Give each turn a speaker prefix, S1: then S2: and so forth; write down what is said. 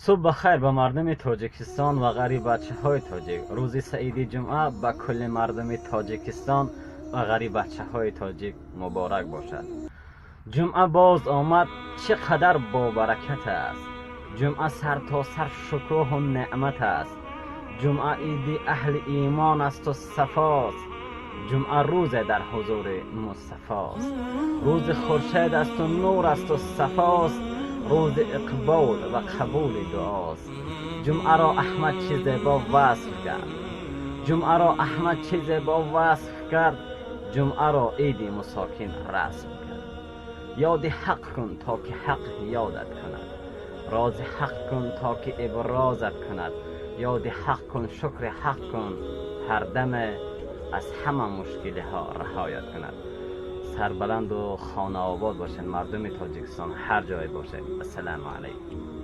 S1: Субҳ бахайр ба мардуми Тоҷикистон ва ғариббачаҳои тоҷик. Рӯзи саиди ҷумъа ба кулли мардуми Тоҷикистон ва ғариббачаҳои тоҷик муборак бошад. Ҷумъа боз омад, чӣ қадар бобаракат аст. Ҷумъа сартосар шукӯҳу неъмат аст. Ҷумъа иди аҳли имон асту сафост. Ҷумъа рӯзе дар ҳузури Мустафост. Рӯзи хуршед асту нур асту сафост. Рӯзи иқбол ва қабули дуост. Ҷумъаро Аҳмад чӣ зебо васф кард. Ҷумъаро Аҳмад чӣ зебо васф кард. Ҷумъаро иди мусокин расм кард. Ёди ҳақ кун, то ки ҳақ ёдат кунад. Рози ҳақ кун, то ки иброзат кунад. Ёди ҳақ кун, шукри ҳақ кун ҳардаме, аз ҳама мушкилиҳо раҳоят кунад. Сарбаланду хонаобод бошед, мардуми Тоҷикистон, ҳар ҷое бошед. Ассалому алайкум.